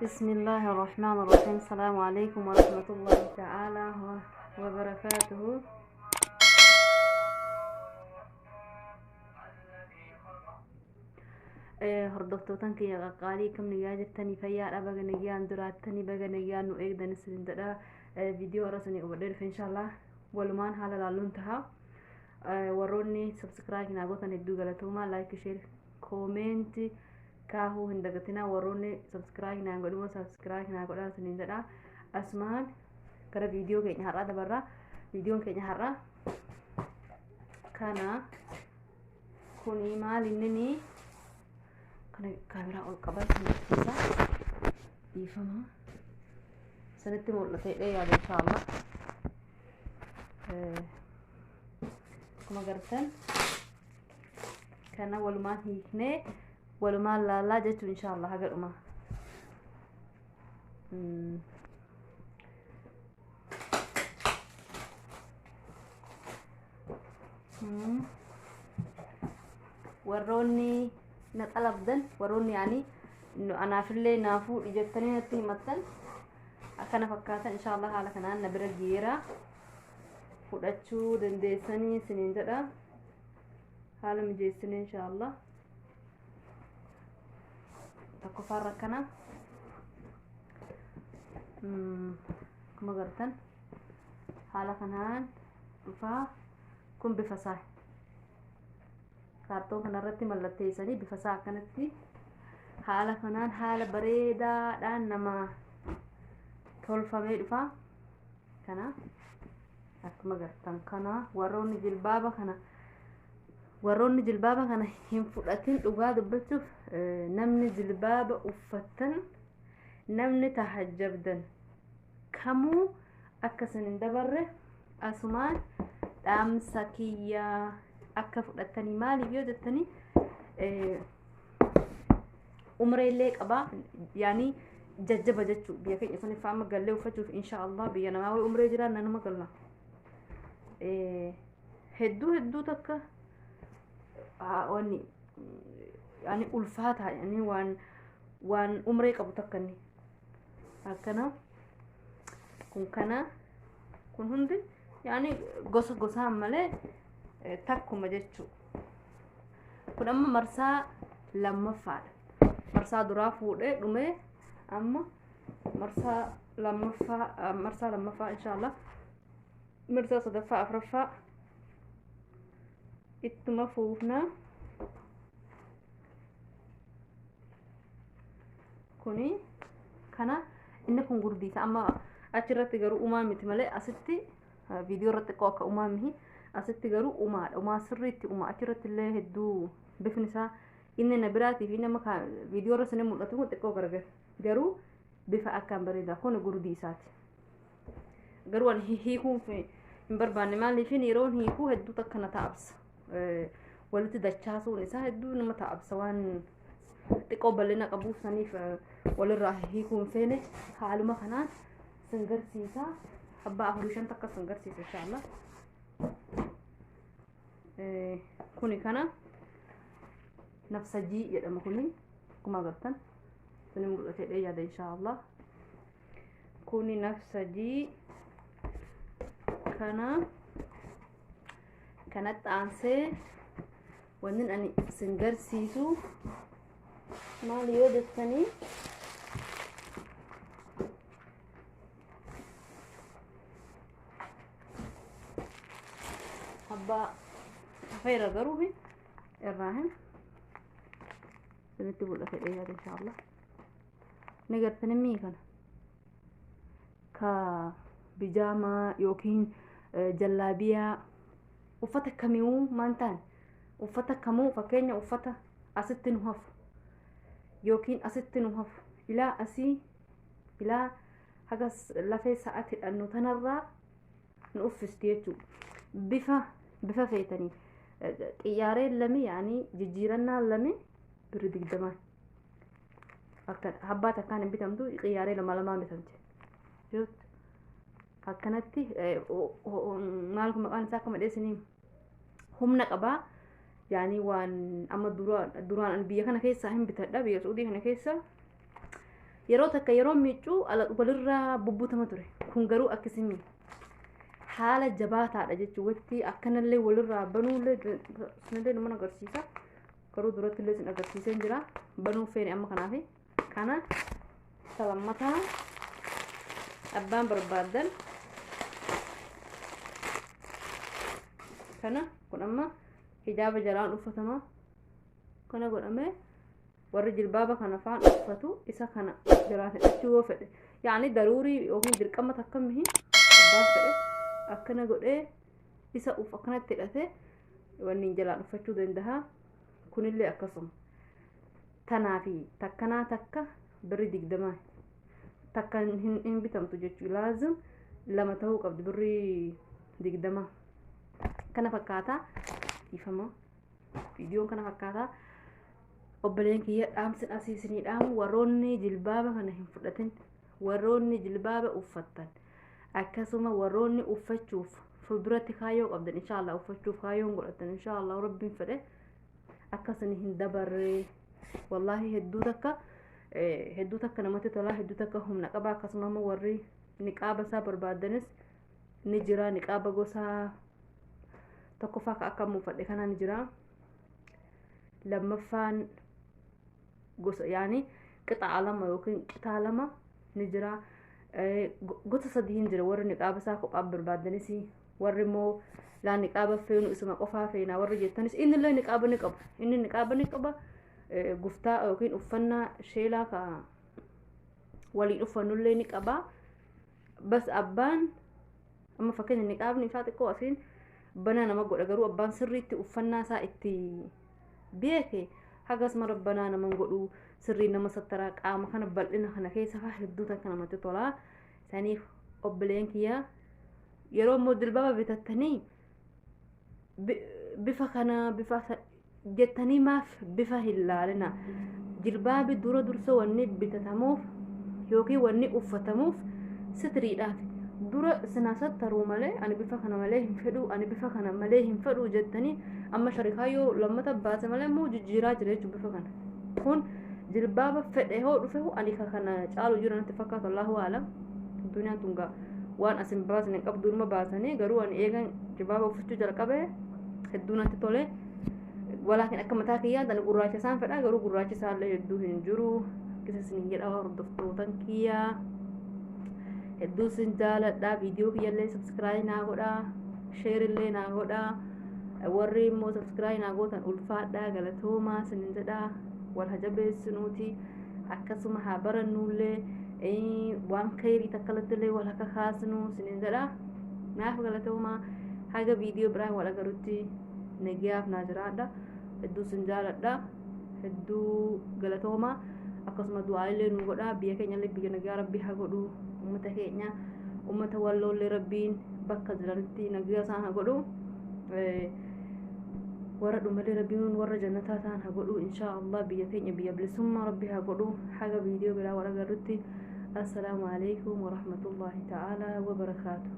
بسم الله الرحمن الرحيم. السلام عليكم ورحمة الله تعالى وبركاته. Hordoftootaan kiyya qaqqaalii, kam niyyaa jirtanii? Fayyaadha? Baga nayyaan jiraattanii, baga nayyaan nu eegdan isin jedha. Viidiyoo irra isinii qabadhee dhufe, inshaallah walumaan haala laalluun taha. Warroonni subscribe naa gootan hedduu galatoomaa. Like, share, comment kaahuu hin dagatinaa. Warroonni subscribe naa godhumoo subscribe naa godhaa isiniin jedha. Asumaan gara viidiyoo keenya har'aa dabarraa. Viidiyoon keenya har'aa kana. Kuni maal inni? Kana kaameraa ol qabaa isin agarsiisa. Dhiifama, sanitti mul'atee yaada. Inshaallah akkuma gartan kana walumaan hiiknee walumaan laalaa jechuun, inshaallah haga dhuma. Warroonni na xalabdan, warroonni yaani anaafillee naa fuudhi jettanii natti himattan, akkana fakkaatan. Inshaallah haala kanaan na bira geera, fudhachuu dandeessanii isiniin jedha. Haala mijeessine inshaallah. Tokkoffaarra akkana akkuma gartan haala kanaan dhufaa. Kun bifa isaa kaartoon kanarratti mallatteessanii, bifa isaa akkanatti haala kanaan haala bareedaadhaan nama tolfamee dhufa. Kana akkuma gartan kana warroonni jilbaaba kana hin fudhatin, dhugaa dubbachuuf namni jilbaaba uffattan, namni tahajjabdan kamuu akka isin hin dabarre asumaan dhaamsa kiyyaa akka fudhattanii. Maaliif yoo jettanii, umreellee qabaa, yaanii jajjaba jechuu. Biyya keenya saniif amma gallee uffachuuf, insha Allah biyya namaa wayi umree jiraan nanuma galla. Hedduu hedduu takka wanni yaani ulfaataa, yaani waan umree qabu takka inni akkana. Kun kana kun hundi yaani gosa gosaan malee takkuma jechuu. Kun amma marsaa lammaffaadha. Marsaa duraa fuudhee dhumee, amma marsaa lammaffaa, marsaa lammaffaa, inshaallah marsaa sadaffaa, afuraffaa ittuma fuufnaa. Kuni kana, inni kun gurdiisa. Amma achirratti garuu umaa miti malee, asitti viidiyoo irratti xiqqoo akka umaa mihi, asitti garuu umaadha. Umaa sirriitti umaa. Achirratti illee hedduu bifni isaa inni na biraatii fi nama viidiyoo irra isin mul'atu kun xiqqoo gargar, garuu bifa akkaan bareedaa. Kun gurdii isaati. Garuu ani hiikuu hin barbaanne. Maaliif? Yeroon hiikuu hedduu takka na taa'absa. Walitti dachaasuun isaa hedduu nama taa'absa. Waan xiqqoo bal'ina qabuuf saniif walirraa hiikuu hin feene. Haaluma kanaan sin garsiisa. Abbaa afurii shan takka sin garsiisa inshaallah. Kuni kana nafsajii jedhama. Kuni akkuma agartan sini mul'atee yaada inshaallah. Kuni nafsajii kana. Kanatti aansee wanni ani isin garsiisu maal yoo jettanii, abbaa hafeera garuu irraa hin isinitti mul'ate yaada inshaallah. Ni gartanii mii kana ka bijaamaa yookiin jallaabiyaa, uffata kamiyyuu maan ta'an, uffata kamuu, fakkeenya uffata asitti nu hafu yookiin asitti nu hafu, ilaa asii ilaa haga lafee sa'aati hidhannu tanarraa nu uffisti jechuudha. Bifa bifa feetanii xiyyaareen lami, yaanii jijjiirannaan lami birri 20. Akka habbaa takkaan hin bitamtu, xiyyaaree lama lamaan bitamti. Akkanatti maal kun maqaan isaa akkuma dheessinii humna qabaa. Yaanii waan amma duraan biyya kana keessaa hin bitadha, biyya Suudii kana keessa. Yeroo takka yeroo miiccuu walirraa bubbutama ture. Kun garuu akkasii haala jabaataadha jechuudha. Watti akkanallee walirraa banuullee sunillee nama agarsiisa. Garuu duratti illee sin agarsiisee jira. Banuu feene amma kanaaf kana salammataa abbaan barbaadan kana kun amma hijaaba jalaan uffatama kana godhamee warri jilbaaba kana faan uffatu isa kana jalaan hidhachuu yoo fedhe yaani daruurii yookiin dirqama takka mihi abbaan fedhe akkana godhee isa uf akkanatti hidhatee wanni jalaan uffachuu danda'a. Kunillee akkasuma tanaa fi takkanaa takka birri 20 takka hin bitamtu jechuudha. Laazim lama ta'uu qabdi birri 20 kana fakkaataa ifama viidiyoon kana fakkaataa. Obboleen kiyya dhaamsin asii isinii dhaamu warroonni jilbaaba kana hin fudhatin, warroonni jilbaaba uffattan akkasuma warroonni uffachuuf fuulduratti kaayyoo qabdan inshaallah uffachuuf kaayyoon godhatan inshaallah rabbiin fedhe akkasuma hin dabarre. Wallaahi hedduu takka namatti tola, hedduu takka humna qaba. Akkasuma immoo warri niqaaba isaa barbaadanis ni jira. Niqaaba gosa tokkoffaa akka muufadhe kana ni jira. Lammaffaan gosa yaani qixaa lama yookiin qitaa lama ni jira. Gosa sadii hin jira. Warri niqaaba isaa kophaa barbaadanis, warri immoo laa niqaaba feenu isuma qofaa feenaa warri jettanis innillee niqaaba ni qaba. Inni niqaaba ni qaba. Guftaa yookiin uffannaa sheelaa ka waliin uffannullee ni qaba. Bas abbaan amma fakkeenya niqaabni isaa xiqqoo asiin banaa nama godha, garuu abbaan sirriitti uffannaa isaa itti beeke hagas mara banaa nama godhu sirrii nama sattaraa qaama kana bal'ina kana keessa faa hedduu takka namatti tola. Saniif obboleen kiyya yeroo immoo jilbaaba bitattanii bifa kana bifa jettanii maaf bifa hin laalina. Jilbaabi dura dursa wanni bitatamuuf yookiin wanni uffatamuuf sitiriidhaaf. Dura sinaa sattaruu malee ani bifa kana malee hin fedhu, ani bifa kana malee hin fedhu jettanii amma sharikaayyoo lammata baase malee immoo jijjiiraa jira jechuudha bifa kana. Kun jilbaaba fedhe hoo dhufe ani ka kana caalu jira natti fakkaatu, Allahu aalam. Duniyaan tun gaa waan asin baasan hin qabdu durma baasanii, garuu ani eegan jilbaaba uffachuu jalqabe hedduu natti tole. Walaakin akka mataa kiyyaan ani gurraacha isaan fedha, garuu gurraachi isaallee hedduu hin jiru. Akkasa isin jedha hordoftootan kiyyaa. Hedduu isin jaaladha. Viidiyoo kiyyallee subscribe naa godhaa, share illee naa godhaa. Warri immoo subscribe naa gootan ulfaadhaa galatoomaa isin jedha. Wal hajabeessinuuti akkasuma haa barannullee waan khayrii takkalatti illee wal akka kaasnu isin jedha. Naaf galatoomaa, haga viidiyoo biraa wal agarutti nagayaaf naa jiraadha. Hedduu isin jaaladha, hedduu galatoomaa. Akkasuma du'aa illee nu godhaa. Biyya keenya illee biyya nagaa rabbi haa godhu. Uummata keenya uummata walloollee rabbiin bakka jiranitti nagaa isaan haa godhu. Warra dhumallee rabbiin warra jannataa ta'an haa godhu inshaa Allah. Biyya keenya biyya bilisummaa rabbi haa godhu. Haga viidiyoo biraa wal agarrutti assalaamu alaikum warahmatullahi ta'ala wabarakaatu.